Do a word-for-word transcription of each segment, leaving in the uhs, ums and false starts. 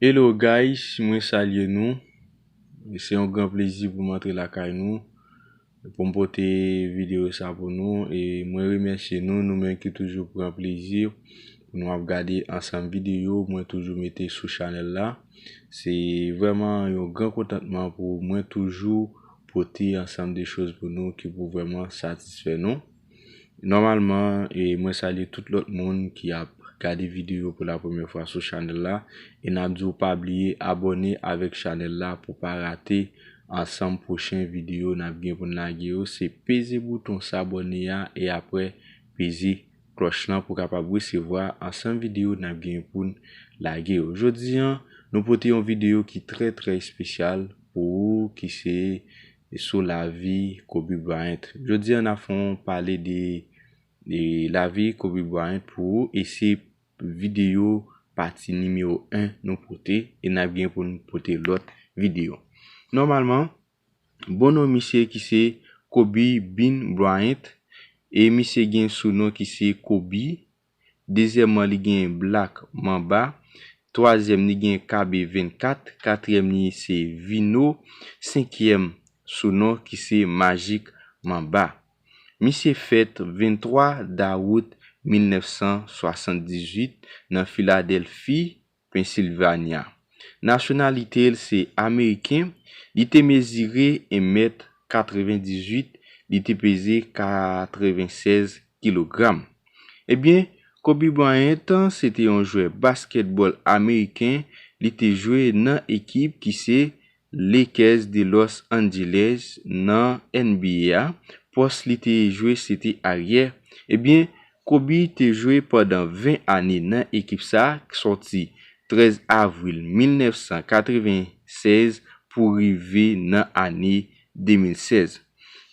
Hello guys, mwen salye nou. Se yon gran plezi pou m antre lakay nou, pou m pote videyo sa pou nou. E mwen remèsye nou, nou menm ki toujou pran plezi pou nou ap gade ansanm videyo mwen toujou mete sou chanèl la. Se vrèman yon gran kontantman pou mwen toujou pote ansanm de choz pou nou ki pou vrèman satisfè nou. Nòmalman, e mwen salye tout lòt moun ki ap gade videyo pou la premyè fwa sou chanèl la. E n ap di w pa bliye abòne avèk chanèl la pou pa rate ansanm pwochen videyo n ap gen pou n lage yo. Se peze bouton sabòne a e apre peze klòch lan pou kapab resevwa ansanm videyo n ap gen pou n lage yo. Jodi an, nou pote yon videyo ki trè, trè espesyal pou ou, ki se sou lavi Kobe Bryant. Jodi an, n ap fè yon pale de, de lavi Kobe Bryant pou ou, e se videyo pati nimewo en nou pote, e n ap gen pou n pote lòt videyo. Nòmalman, bon non misye ki se Kobe Bean Bryant, e misye gen sou non ki se Kobe. Dezyèmman, li gen Black Mamba. Twazyèm, li gen K B vennkat. Katriyèm, li se Vino. Senkyèm sou non ki se Magic Mamba. Misye fèt venntwa dawout mil nèf san swasanndizwit nan Filadèlfi, Pensilvanya. Nasyonalite l se ameriken. Li te mezire en mèt katrevendizwit, li te peze katrevensèz kilogram. Ebyen, Kobe Bryant se te yon jwè baskètbòl ameriken. Li te jwe nan ekip ki se Lakers de Los Angeles nan N B A a. Pòs li te jwe se te aryè. Ebyen, Kobe te jwe pandan ven ane nan ekip sa a, sòti trèz avril mil nèf san katrevensèz pou rive nan ane de mil sèz.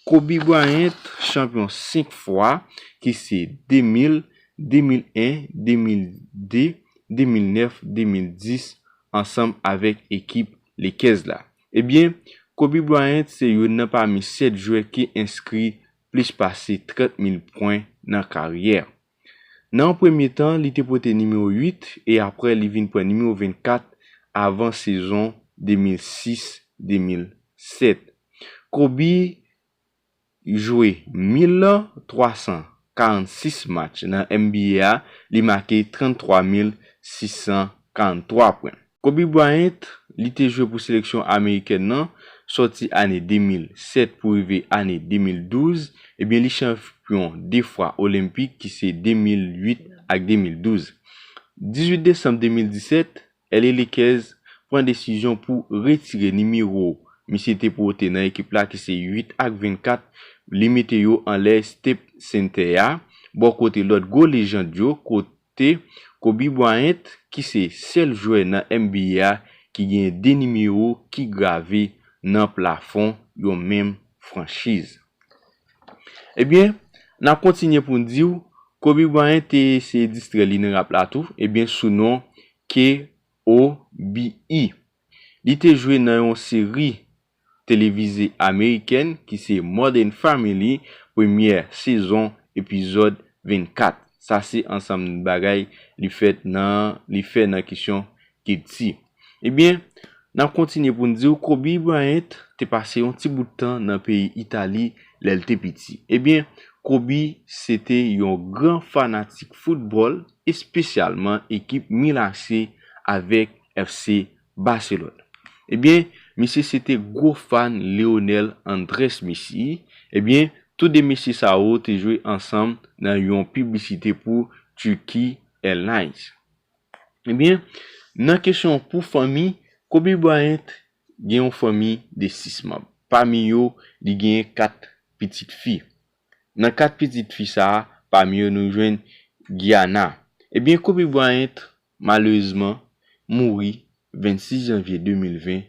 Kobe Bryant chanpyon senk fwa, ki se de mil, de mil en, de mil de, de mil nèf, de mil dis, ansanm avèk ekip Lakers la. Ebyen, Kobe Bryant se youn nan pami sèt jwè ki enskri plis pase trant mil pwen nan karyè. Nan yon premye tan, li te pote nimewo uit e apre li vin pran nimewo vennkat avan sezon de mil sis de mil sèt. Kobe jwe mil twa san karannsis match nan N B A a, li make tranntwa mil sis san karannntwa pwen. Kobe Bryant, li te jwe pou seleksyon amerikèn nan, sòti ane de mil sèt pou rive ane de mil douz, ebyen, li chanpyon de fwa olenpik, ki se de mil uit ak de mil douz. Dizuit desanm de mil disèt, L A Lakers pran desizyon pou retire nimewo misye te pote nan ekip la, ki se uit ak vennkat, li mete yo anlè Staples Center a, bò kote lòt gwo lejand yo, kote Kobe Bryant, ki se sèl jwè nan N B A a ki gen de nimewo ki grave nan plafon yon menm franchiz. Ebyen, n ap kontinye pou n di w, Kobe Bryant te eseye distrè li nan rap la tou, ebyen, sou non K O B E. Li te jwe nan yon seri televize amerikèn ki se Modern Family, premyè sezon, epizòd vennkat. Sa se ansanm bagay li fèt nan, li fè nan kesyon kilti. Ebyen, n ap kontinye pou n di w, Kobe Bryant te pase yon ti bout tan nan peyi Itali lè l te piti. Ebyen, Kobe se te yon gran fanatik foutbòl, espesyalman ekip Milan A C avèk F C Barcelone. Ebyen, misye se te gwo fan Lionel Andrés Messi. Ebyen, tou de mesye sa yo te jwe ansanm nan yon piblisite pou Turkey Airlines. Ebyen, nan kesyon pou fanmi, Kobe Bryant gen yon fanmi de sis manm. Pami yo, li gen kat pitit fi. Nan kat pitit fi sa a, pami yo nou jwenn Gianna. Ebyen, Kobe Bryant, malerezman, mouri vennsis janvye de mil ven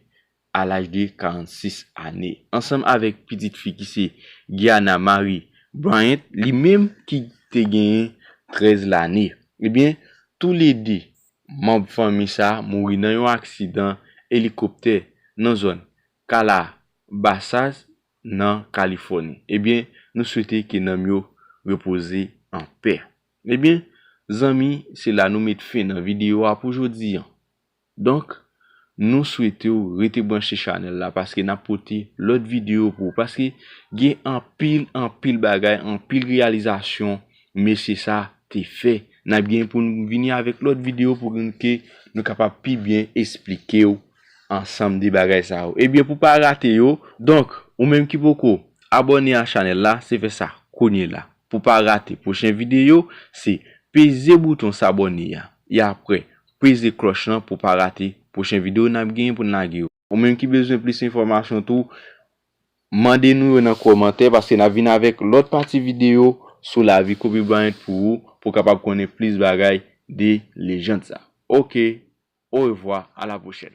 a laj de karannsis ane. Ansanm avèk pitit fi ki se Gianna Marie Bryant, li menm ki te genyen trèz lane. Ebyen, toulede manm fanmi sa a mouri nan yon aksidan elikoptè nan zòn Calabasas nan Kalifòni. Ebyen, nou swete ke nanm yo repoze an pè. Ebyen, zanmi, se la nou met fen nan videyo a pou jodi an. Donk, nou swete w rete branche chanèl la, paske n ap pote lòt videyo pou ou. Paske gen anpil, anpil bagay, anpil reyalizasyon mesye sa te fè. N ap gen pou n vini avèk lòt videyo pou ke nou kapab pi byen esplike w ansanm de bagay sa yo. Ebyen, pou pa rate yo, donk, ou menm ki poko abòne a chanèl la, se fè sa kounye la. Pou pa rate pwochen videyo, se peze bouton sabòne a. E apre, peze klòch lan pou pa rate pwochen videyo n ap genyen pou n lage yo. Ou menm ki bezwen plis enfòmasyon tou, mande nou yo nan kòmantè, paske n ap vin avèk lòt pati videyo sou lavi Kobe Bryant pou ou, pou w kapab konnen plis bagay de lejand sa. Oke, orevwa, a la pwochèn.